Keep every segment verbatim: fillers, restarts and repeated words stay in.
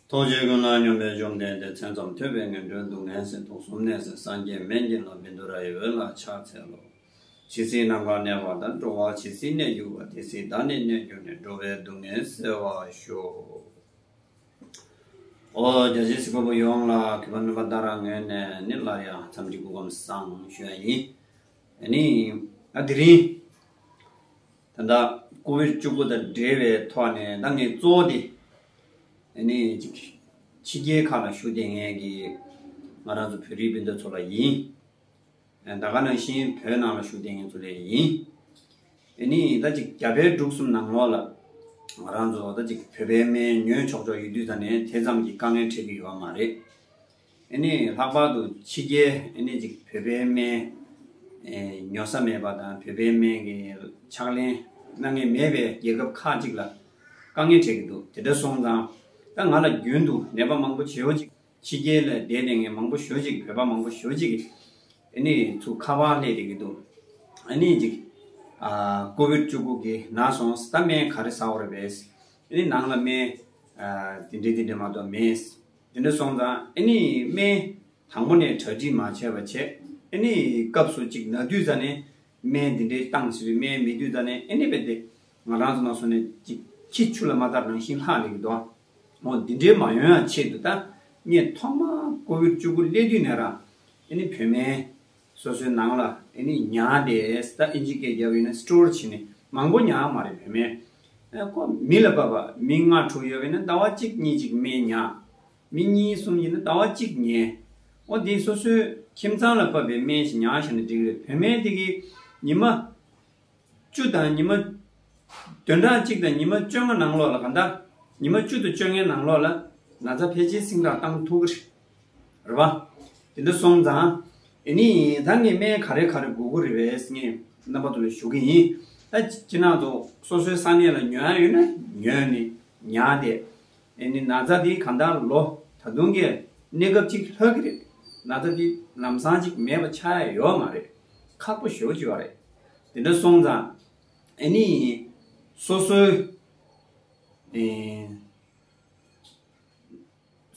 ཐུགས་རྗེ་ཀུན་ལ་སྙོམས་པའི་བཅོམ་ལྡན་འདས། མཚན་ཙམ་ཐོས་པས་ངན་འགྲོའི་སྡུག་བསྔལ་སེལ། དུག་གསུམ་ནད་སེལ་སངས་རྒྱས་སྨན་གྱི་བླ། བཻ་ཌཱུརྱ་ཡི་འོད་ལ་ཕྱག་འཚལ་ལོ། ཇི་སྲིད་ནམ་མཁའ་གནས་པ་དང་། འགྲོ་བ་ཇི་སྲིད་གནས་གྱུར་པ། དེ་སྲིད་བདག་ནི་གནས་གྱུར་ནས། འགྲོ་བའི་སྡུག་བསྔལ་སེལ་བར་ཤོག། ཨོ་རྒྱལ་སྲས་སྲས་པོ་ཡོངས་ལ་གུས་པ་ནོར་བུ་ཏཱ་ར་ངོས་ནས་ནི་སླར་ཡང་འཚམས་འདྲི་སྐུ་ཁམས་བཟང་ཞུ་ཡ་ཡིན། ཨ་ནི། ཨ་དེ་རིང་། ད་ལྟ་ཀོ་བིད་བཅུ་དགུ་དང་འབྲེལ་བའི་ཐོག་ནས་ད་ངས་གཙོ་བོ་དེ། ཨ་ནི་ཅིག་ཕྱི་རྒྱལ་ཁག་ལ་བཞུགས་བསྡད་མཁན་གྱི་ང་རང་ཚོ་བོད་རིགས་སྤུན་ཟླ་ཚོ་ལ་ཡིན། ད་ག་ནང་བཞིན་བོད་ནང་ལ་བཞུགས་བསྡད་མཁན་ཚོ་ལ་ཡིན། ཨ་ནི་ད་ཅིག་རྒྱ་བལ་འབྲུག་གསུམ་ནང་ལོགས་ལ་ང་རང་ཚོ་ད་ཅིག་བོད་པའི་སྨན་ཉོ་ཆོག་ཆོག་ཡོད་དུས་ད་ནས་དེ་ཙམ་གྱི་དཀའ་ངལ་འཕྲད་ཀྱི་ཡོད་མ་རེད། ཨ་ནི་ལྷག་པར་དུ་ཕྱི་རྒྱལ་ཨ་ནི་ཅིག་བོད་པའི་སྨན་ཨེ་ཉོ་ས་མེད་པ་དང་། བོད་པའི་སྨན་གྱི་ཕྱག་ལེན་གནང་མཁན་མེད་པའི་རྒྱལ་ཁབ་ཁག་ཅིག་ལ་དཀའ་ངལ་འཕྲད་ཀྱི་འདུག། དེ་འདྲ་སོང་ཙང་ད་ང་ལ་རྒྱུན་དུ་ནད་པ་མང་པོ་ཞེ་པོ་ཅིག་ཕྱི་རྒྱལ་ལ་བསྡད་བསྡད་མཁན་མང་པོ་ཞེ་པོ་ཅིག། བོད་པ་མང་པོ་ཞེ་པོ་ཅིག་གིས་ཨ་ནི་ཚུར་ཁ་པར་སླེབས་བསྡད་ཀྱི་འདུག། ཨ་ནི་ཅིག་ཨ་ཀོ་བིད་བཅུ་དགུ་གིས་ན་སོང་། ད་སྨན་ག་རེ་ཟ་དགོས་རེད་པས། ཨ་ནི་ནང་ལ་སྨན་ཨ་དེ་འདྲ་དེ་འདྲ་མ་གཏོགས་མེད། དེ་འདྲ་སོང་ཙང་ཨ་ནི་སྨན་དང་པོ་ནས་གྲ་སྒྲིག་མ་བྱས་པ་བྱས། ཨ་ནི་སྐབས་སུ་ཅིག་ན་དུས་ཙ་ནས་སྨན་འདི་འདྲའི་བཏང་ཟེར་བའི་སྨན་མེད་དུས་ཙ་ནས། ཨ་ནི་རྦད་དེ་ང་རང་ཚོ་ནང་སོང་ནས་ཅིག་ཁྱི་ཆུ་ལ་མ་བཏབ་ནང་བཞིན་ལྷག་ལས་ཀྱི་འདུག། འོ་འདི་འདྲའི་མ་ཡོང་ཡ་ཆེད་དུ། ད་ངས་ཐོག་མར་ཀོ་བིད་བཅུ་དགུ་སླེབས་དུས་ནས་རང་ཨ་ནི་བོད་སྨན་སོ་སོའི་ནང་ལ་ཨ་ནི་ཉར་ཏེ། ད་ཨིན་ཇི་སྐད་རྒྱབ་ཡིན་ན་སི་ཊོར་བྱས་ནས་མང་པོ་ཉར་མ་རེད། བོད་སྨན་ཨ་ཁོ་མི་ལ་བབས་པ། མི་ལྔ་དྲུག་ཡོད་པ་ཡིན་ན་ཟླ་བ་གཅིག་གཉིས་ཅིག་སྨན་ཉར། མི་གཉིས་གསུམ་ཡིན་ན་ཟླ་བ་གཅིག་ཉལ། འོ་དེ་སོ་སོའི་ཁྱིམ་ཚང་ལ་བབས་པའི་སྨན་ཞིག་ཉར་བཞག་ན་འགྲིག་གི་རེད། བོད་སྨན་དེ་གིས་ཉི་མ་བཅུ་དང་ཉི་མ། བདུན་ཕྲག་གཅིག་དང་ཉི་མ་བཅོ་ལྔ་ནང་ལོགས་ལ། གང་ལྟར་ཉི་མ་བཅུ་དང་བཅོ་ལྔའི་ནང་ལོགས་ལ་ན་ཚ་ཕལ་ཆེར་ཟིན་བྲིས་བཏང་ཐུབ་ཀྱི་རེད། རེད་པ། དེ་འདྲ་སོང་ཙང་ཨ་ནི་ད་ངས་སྨན་ག་རེ་ག་རེ་དགོས་ཀྱི་རེད་པས་ངས་རྣམ་པ་ཚོ་ལ་ཞུ་གི་ཡིན། ད་ཁྱེད་རང་ཚོ་སོ་སོའི་ས་གནས་ལ་ཉོ་ཡ་ཡོད་ན་ཉོས་ནས་ཉར་ཏེ། ཨ་ནི་ན་ཚ་འདི་གང་ལྟར་ལོ་ད་དུང་གི་གནས་སྐབས་གཅིག་ལྷག་གི་རེད། ན་ཚ་འདི་ལམ་སང་ཅིག་མེད་པ་ཆགས་ཡ་ཡོད་མ་རེད། ཁག་པོ་ཞེ་པོ་ཅིག་ཡོད་རེད། དེ་འདྲ་སོང་ཙང་ཨ་ནི་སོ་སོའི་ཨེ་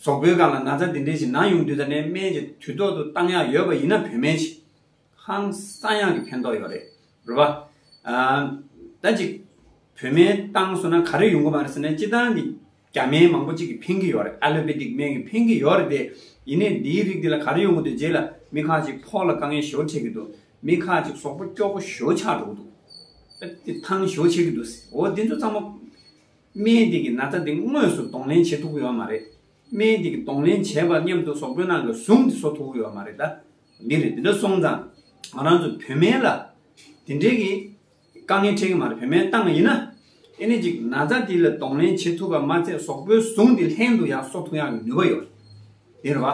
གཟུགས་པོའི་སྒང་ལ་ན་ཚ་འདི་འདྲ་ཞིག་ན་ཡོང་དུས་ད་ནས་སྨན་ཅིག་དུས་ཐོག་ཏུ་བཏང་ཡག་ཡོད་པ་ཡིན་ན་བོད་སྨན་ཞིག་ཧང་སང་ཡག་གི་ཕན་ཐོགས་ཡོད་རེད། རེད་པ། ཨ་ད་ཅིག་བོད་སྨན་བཏང་སོང་ན་ག་རེ་ཡོང་གི་མ་རེད་ཟེར་ན། སྤྱིར་བཏང་འདི་རྒྱ་སྨན་མང་པོ་ཅིག་གིས་ཕན་གྱི་ཡོད་རེད། ཨ་ལོ་པེ་ཐིག་སྨན་གྱིས་ཕན་གྱི་ཡོད་རེད་དེ། ཡིན་ནའི་འདིའི་རིགས་འདི་ལ་ག་རེ་ཡོང་གི་འདུག། རྗེས་ལ་མི་ཁག་ཅིག་ཕོགས་ལ་དཀའ་ངལ་ཞེ་པོ་འཕྲད་ཀྱི་འདུག། མི་ཁག་ཅིག་གཟུགས་པོ་སྐྱོ་པོ་ཞེ་པོ་ཆགས་འགྲོ་གི་འདུག། ཨ་དེ་ཐང་ཞེ་པོ་ཆད་ཀྱི་འདུག། འོ་འདི་ཚོ་ཚང་མ་སྨན་འདི་གིས་ན་ཚ་འདི་དངོས་སུ་གདོང་ལེན་བྱེད་ཐུབ་ཀྱི་ཡོད་མ་རེད། སྨན་འདི་གིས་གདོང་ལེན་བྱས་པ་མཉམ་དུ་གཟུགས་པོའི་ནང་གི་ཟུངས་འདི་གསོ་ཐུབ་ཀྱི་ཡོད་མ་རེད། ད་འདི་རེད། འདི་འདྲ་སོང་ཙང་ང་རང་ཚོ་བོད་སྨན་ལ་དེ་འདྲའི་གི་དཀའ་ངལ་འཕྲད་ཀྱི་མ་རེད། བོད་སྨན་བཏང་ཡིན་ན་ཨེ་ནི་ཅིག་ན་ཚ་འདི་ལ་གདོང་ལེན་བྱེད་ཐུབ་པ་མ་ཚད་གཟུགས་པོའི་ཟུངས་འདི་ལྷན་དུ་ཡང་གསོ་ཐུབ་ཡག་གི་ནུས་པ་ཡོད་རེད། དེ་རེད་བ།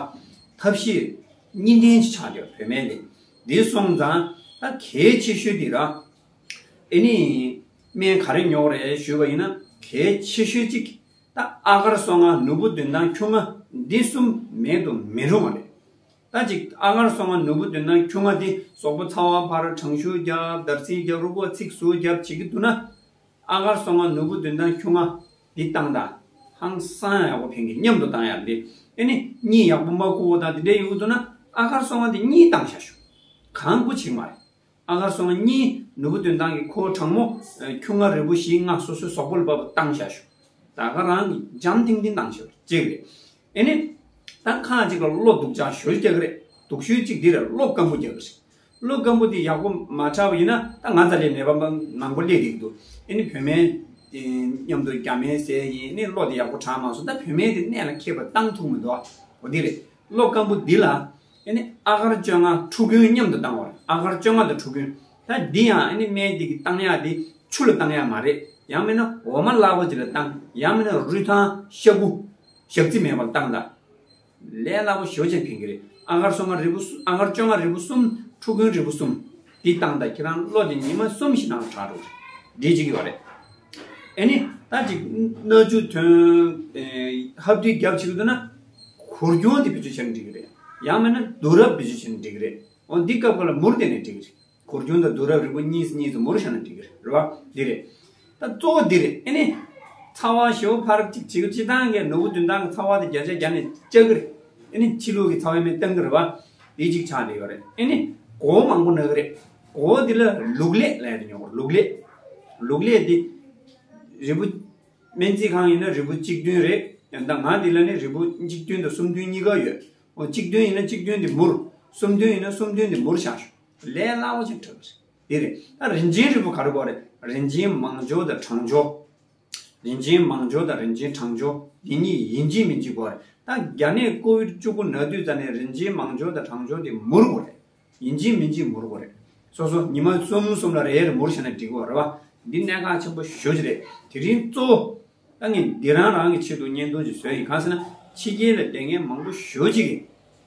ཐབས་ཤེས་གཉིས་ལྡན་ཅིག་ཆགས་ཡོད་བོད་སྨན་འདི། འདི་སོང་ཙང་ད་གལ་ཆེ་ཤོས་འདི་ར། ཨེ་ནི། སྨན་ག་རེ་ཉོ་དགོས་རེད་ཞུས་པ་ཡིན་ན། གལ་ཆེ་ཤོས་གཅིག་ད་ཨ་གར་སོ་ལྔ་ནོར་བུ་བདུན་དང་ཁྱུང་ལྔ་འདི་གསུམ་མེད་དུ་མི་རུང་བ་རེད། ད་ཅིག་ཨ་གར་སོ་ལྔ་ནོར་བུ་བདུན་དང་ཁྱུང་ལྔ་འདི་གཟུགས་པོ་ཚ་བ་འཕར། གྲང་ཤུར་རྒྱབ། འདར་སིག་རྒྱབ། རུས་ཁོག་ཚིགས་ཟུག་རྒྱབ་བྱེད་ཀྱི་འདུག་ན། ཨ་གར་སོ་ལྔ་ནོར་བུ་བདུན་དང་ཁྱུང་ལྔ་འདི་བཏང་དང་། ཧང་སང་ཡག་པོ་ཕན་གི། མཉམ་དུ་བཏང་ཡག་འདི། ཨེ་ནི་གཉིད་ཡག་པོ་མ་ཁུག་པ་དང་འདི་འདྲ་ཡོང་གི་འདུག་ན། ཨ་གར་སོ་ལྔ་འདི་གཉིས་བཏང་བཞག་ཤོག། གང་དགོས་བྱེད་མ་རེད། ཨ་གར་སོ་ལྔ་གཉིས་ནོར་བུ་བདུན་དང་གི་ཁོ་གྲང་མོ། ཨ་ཁྱུང་ལྔ་རིལ་བུ་བཞི་ལྔ་སོ་སོའི་གཟུགས་པོ་ལ་བབས་པ་བཏང་བཞག་ཤོག། ད་ག་རང་གི་འཇམ་ཐིང་ཐིང་བཏང་བཞག་ཅིག་རེད། ཨེ་ནི། ད་ཁ་ཅིག་ལ་གློ་སྡུག་ཅག་ཞེ་པོ་རྒྱག་གི་རེད། སྡུག་ཤོས་གཅིག་འདི་རེད། གློ་སྐམ་པོ་རྒྱག་གི་རེད། གློ་སྐམ་པོ་འདི་ཡག་པོ་མ་དྲག་པ་ཡིན་ན། ད་ང་ཚ་ལས་ནད་པ་མང་པོ་སླེབས་བསྡད་ཀྱི་འདུག། ཨེ་ནི་བོད་སྨན་མཉམ་དུ་རྒྱ་སྨན་ཟས་ཡིན་ནི་གློ་འདི་ཡག་པོ་དྲག་མ་སོང་། ད་བོད་སྨན་འདི་གནད་ལ་འཁེལ་བ་བཏང་ཐུབ་མི་འདུག། འོ་འདི་རེད། གློ་སྐམ་པོ་འདི་ལ་ཨེ་ནི་ཨ་གར་བཅོ་ལྔ་ཁྲུ་གུན་མཉམ་དུ་བཏང་བ་རེད། ཨ་གར་བཅོ་ལྔ་དང་ཁྲུ་གུན། ད་འདི་ཡང་ཨེ་ནི་སྨན་འདི་གི་བཏང་ཡག་འདི་ཆུ་ལ་བཏང་ཡག་མ་རེད། ཡང་མིན་ན་འོ་མ་ལྷག་པ་ཅིག་ལ་བཏང་། ཡང་མིན་ན་རུས་ཐང་ཤ་ཁུ་ཞག་རྩི་མེད་པར་བཏང་དང་། ལས་སླ་པོ་ཞེ་པོ་ཅིག་ཕན་གྱི་རེད། ཨ་གར་སོ་ལྔ་རིལ་བུ་གསུམ། ཨ་གར་བཅོ་ལྔ་རིལ་བུ་གསུམ། ཁྲུ་གུན་རིལ་བུ་གསུམ། འདི་བཏང་དང་། ཁྱེད་རང་གློ་དེ་ཉི་མ་གསུམ་བཞི་ནང་དྲག་འགྲོ། འདི་གཅིག་ཡོད་རེད། ཨེ་ནི་ད་ཅིག་སྣ་ཆུ་ཐོན། ཨེ་ཧབ་དུས་རྒྱབ་བྱེད་ཀྱི་འདུག་ན། གུར་གྱོན་དེ་བེད་སྤྱོད་བྱས་ན་འགྲིག་གི་རེད། ཡང་མིན་ན་དུག་རབ་བེད་སྤྱོད་བྱས་ན་འགྲིག་གི་རེད། འོ་འདི་སྐབས་ཀ་ལ་མུར་བསྡད་ནས་འགྲིག་གི་རེད། གུར་གྱོན་དང་དུག་རབ་རིལ་བུ་གཉིས་གཉིས་སུ་མུར་བཞག་ན་འགྲིག་གི་རེད། རེད་བ། འདི་རེད། ད་གཙོ་བོ་འདི་རེད། ཨེ་ནི། ཚ་བ་ཞེ་པོ་ཕར་ཅིག་བྱེད་ཀྱི་སྤྱིར་བཏང་གི་ནོར་བུ་བདུན་ཐང་གི་ཚ་བ་དེ་བརྒྱ་ཆ་བརྒྱ་ནས་བཅག་གི་རེད། ཨེ་ནི་ཕྱི་ལུགས་ཀྱི་ཚ་བའི་སྨན་བཏང་གི་རེད་བ། དེ་གཅིག་ཆགས་བསྡད་ཡོད་རེད། ཨེ་ནི་མགོ་བོ་མང་པོ་ན་གི་རེད། མགོ་བོ་འདི་ལ་ལུག་ལས་ལབ་ཡ་དེ་ཉོ་དགོས་རེད། ལུག་ལས། ལུག་ལས་དེ་རིལ་བུ། སྨན་རྩིས་ཁང་ཡིན་ན་རིལ་བུ་གཅིག་བདུན་རེད། ཡང་ད་ང་འདི་ལ་ནི་རིལ་བུ་གཅིག་བདུན་དང་སུམ་བདུན་གཉིས་ཀ་ཡོད། འོ་གཅིག་བདུན་ཡིན་ན་གཅིག་བདུན་དེ་མུར། སུམ་བདུན་ཡིན་ན་སུམ་བདུན་དེ་མུར་བཞག་ཤོག་ལས་སླ་པོ་ཅིག་འཕྲོད་པ་རེད། དེ་རེད། ད་རིན་ཆེན་རིལ་བུ་ག་རེ་དགོས་རེད། རིན་ཆེན་མང་སྦྱོར་དང་གྲང་སྦྱོར། རིན་ཆེན་མང་སྦྱོར་དང་རིན་ཆེན་གྲང་སྦྱོར་འདི་གཉིས་ཡིན་གཅིག་མིན་གཅིག་དགོས་རེད། ད་བརྒྱ་ནས་ཀོ་བིཌ་བཅུ་དགུ་ན་དུས་ཙ་ནས་རིན་ཆེན་མང་སྦྱོར་དང་གྲང་སྦྱོར་དེ་མུར་དགོས་རེད། ཡིན་གཅིག་མིན་གཅིག་མུར་དགོས་རེད། སོ་སོ་ཉི་མ་གསུམ་གསུམ་ལ་རེ་རེ་མུར་བྱས་ན་འགྲིག་གི་རེད་བ། འདི་གནད་འགག་ཆེན་པོ་ཞེ་པོ་ཅིག་རེད། དེ་རིང་གཙོ་བོ་ད་ངས་འདི་རང་རང་གི་ཆེད་དུ་བརྙན་ཐུང་ཅིག་བཟོས་ཡིན། གང་ཟེར་ན་ཕྱི་རྒྱལ་ལ་བསྡད་མཁན་མང་པོ་ཞེ་པོ་ཅིག་གིས་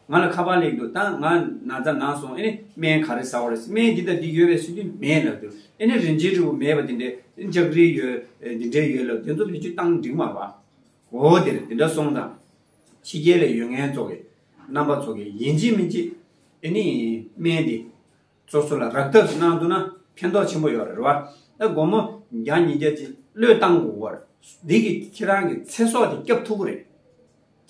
ང་ལ་ཁ་པར་སླེབས་འདུག་ད་ང་ན་ཚ་ན་སོང་། ཨེ་ནི་སྨན་ག་རེ་ཟ་དགོས་རེད། སྨན་འདི་དང་འདི་ཡོད་པས་ཟེར་དུས་མེད་ལབ་འདུག་ཨེ་ནི་རིན་ཆེན་རིལ་བུ་མེད་པ་འདི་འདྲས། ལྕགས་རིལ་ཡོད། འདི་འདྲས་ཡོད་ལབ། དེ་ཚོ་བེད་སྤྱོད་བཏང་འགྲིག་མ་རེད་བ། འོ་དེ་རེད། དེ་འདྲ་སོང་ཙང་ཕྱི་རྒྱལ་ལ་ཡོད་མཁན་ཚོ་གི་རྣམ་པ་ཚོ་གི་ཡིན་གཅིག་མིན་གཅིག་ཨེ་ནི་སྨན་འདི་སོ་སོ་ལ་རག་ཐབས་ཤིག་གནང་ཐུབ་ན་ཕན་ཐོགས་ཆེན་པོ་ཡོད་རེད་བ། ད་སྒོར་མོ་བརྒྱ་ཉིས་བརྒྱ་ཅིག་བློས་བཏང་དགོས་པ་རེད། འདི་གིས་ཁྱེད་རང་གི་ཚེ་སྲོག་དེ་སྐྱོབ་ཐུབ་ཀྱི་རེད།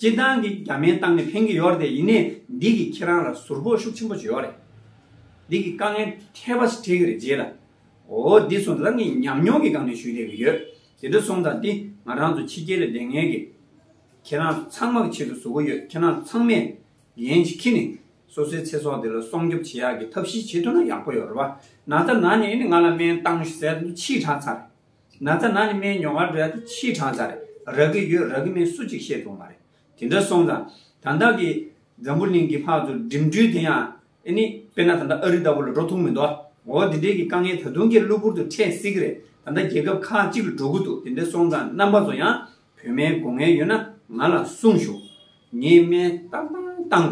སྤྱིར་བཏང་གི་རྒྱ་སྨན་བཏང་ནས་ཕན་གྱི་ཡོད་རེད་དེ། ཡིན་ནའི་འདི་གིས་ཁྱེད་རང་ལ་ཟུར་ཕོག་ཤུགས་ཆེན་པོ་ཅིག་ཡོད་རེད། འདི་གིས་དཀའ་ངལ་ཐེབས་པ་ཞིག་འཕྲད་ཀྱི་རེད་རྗེས་ལ། འོ་འདི་སོང་ཙང་ངས་ཉམས་མྱོང་གི་སྒང་ནས་ཞུས་བསྡད་ཀྱི་ཡོད། དེ་འདྲ་སོང་ཙང་འདི་ང་རང་ཚོ་ཕྱི་རྒྱལ་ལ་བསྡད་མཁན་གྱི་ཁྱེད་རང་ཚང་མ་གི་ཆེད་དུ་བཟོ་གི་ཡོད། ཁྱེད་རང་ཚང་མས་འགན་ཞིག་འཁྱེར་ནས་སོ་སོའི་ཚེ་སྲོག་འདི་ལ་སྲུང་སྐྱོབ་བྱེད་ཡག་གི་ཐབས་ཤེས་བྱེད་ཐུབ་ན་ཡག་པོ་ཡོད་རེད་བ། ན་ཚ་ན་ནས་ཨེ་ནི་ང་ལ་སྨན་བཏང་ཤོག་ཟེར་དུས་ཕྱིས་དྲགས་ཚར་རེད། ན་ཚ་ན་ནས་སྨན་ཉོ་གར་འགྲོ་ཡ་དེ་ཕྱིས་དྲགས་ཚར་རེད། རག་གི་ཡོད་རག་གི་མེད་སུ་གཅིག་ཤེས་ཐུབ་མ་རེད། དེ་འདྲ་སོང་ཙང་ད་ལྟ་གི་འཛམ་བུ་གླིང་གི་ཕར་ཚུར་འགྲིམ་འགྲུལ་དེ་ཡང་ཨེ་ནི་དཔེར་ན་ད་ལྟ་ཨ་རི་ལྟ་བུ་ལ་འགྲོ་ཐུབ་མི་འདུག་འོ་དེ་འདྲའི་གི་དཀའ་ངལ་ད་དུང་གི་གློ་བུར་དུ་འཕྲད་སྲིད་ཀྱི་རེད། ད་ལྟ་རྒྱལ་ཁབ་ཁག་གཅིག་ལ་འགྲོ་གི་འདུག་དེ་འདྲ་སོང་ཙང་རྣམ་པ་ཚོ་ཡང་བོད་སྨན་དགོས་མཁན་ཡོད་ན་ང་ལ་གསུངས་ཤོག་ངས་སྨན་ཏག་ཏག་བཏང་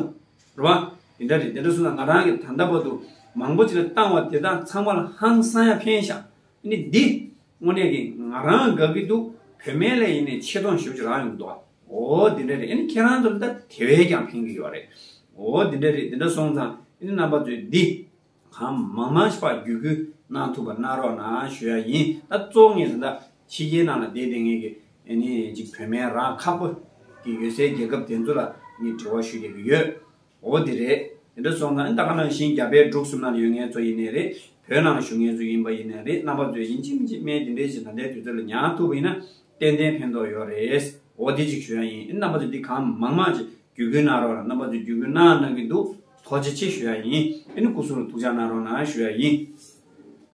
དགོས་རེད་བ། དེ་འདྲ་རེད། དེ་འདྲ་སོང་ཙང་ང་རང་གི་ད་ལྟ་བར་དུ་མང་པོ་ཅིག་ལ་བཏང་བ་དེ་དག་ཚང་མ་ལ་ཧང་སང་ཡ་ཕན་ཤག་ཨ་ནི་འདི་དངོས་གནས་ཀྱི་ང་རང་དགའ་གི་འདུག་བོད་སྨན་ལས་ཡིན་ནའི་ཆེ་མཐོང་ཞེ་པོ་ཅིག་རག་ཡོང་གི་འདུག་འོ་དེ་འདྲ་རེད། ཨ་ནི་ཁྱེད་རང་ཚོ་ལ་ད་དེ་བས་ཀྱང་ཕན་གི་ཡོད་རེད། འོ་དེ་འདྲ་རེད། དེ་འདྲ་སོང་ཙང་ཨ་ནི་རྣམ་པ་ཚོས་འདི་གང་མང་མང་ཞིག་ཕར་བརྒྱུད་སྐུལ་གནང་ཐུབ་པ་གནང་རོགས་གནང་ཞུ་ཡ་ཡིན། ད་གཙོ་བོ་ངས་ད་ལྟ་ཕྱི་རྒྱལ་ནང་ལ་བསྡད་བསྡད་མཁན་གྱི་ཨ་ནི་ཅིག་བོད་སྨན་རག་ཁག་པོ་གི་ཡོད་སའི་རྒྱལ་ཁབ་དེ་ཚོ་ལ་ངས་འབྲེལ་བ་ཞུ་བསྡད་ཀྱི་ཡོད། འོ་དེ་རེད། དེ་འདྲ་སོང་ཙང་ད་ག་ནང་བཞིན་རྒྱ་བལ་འབྲུག་གསུམ་ནང་ཡོད་མཁན་ཚོ་ཡིན་ནའི་རེད། བོད་ནང་བཞུགས་མཁན་ཚོ་ཡིན་པ་ཡིན་ནའི་རེད། རྣམ་པ་ཚོས་ཡིན་གཅིག་མིན་གཅིག་སྨན་དེ་འདྲའི་ཞིག་ད་ལྟའི་དུས་ཚོད་ལ་ཉར་ཐུབ་པ་ཡིན་ན་ཏན་ཏན་ཕན་ཐོགས་ཡོད་རེད། འོ་དེ་གཅིག་ཞུ་ཡ་ཡིན། རྣམ་པ་ཚོས་འདི་གང་མང་མང་ཅིག་བརྒྱུད་སྐུལ་གནང་རོགས་གནང་། རྣམ་པ་ཚོས་བརྒྱུད་སྐུལ་གནང་གནང་གི་འདུག་ཐུགས་རྗེ་ཆེ་ཞུ་ཡ་ཡིན། ཨ་ནི་སྐུ་གཟུགས་ལ་ཐུགས་ཅག་གནང་རོགས་གནང་ཞུ་ཡ་ཡིན།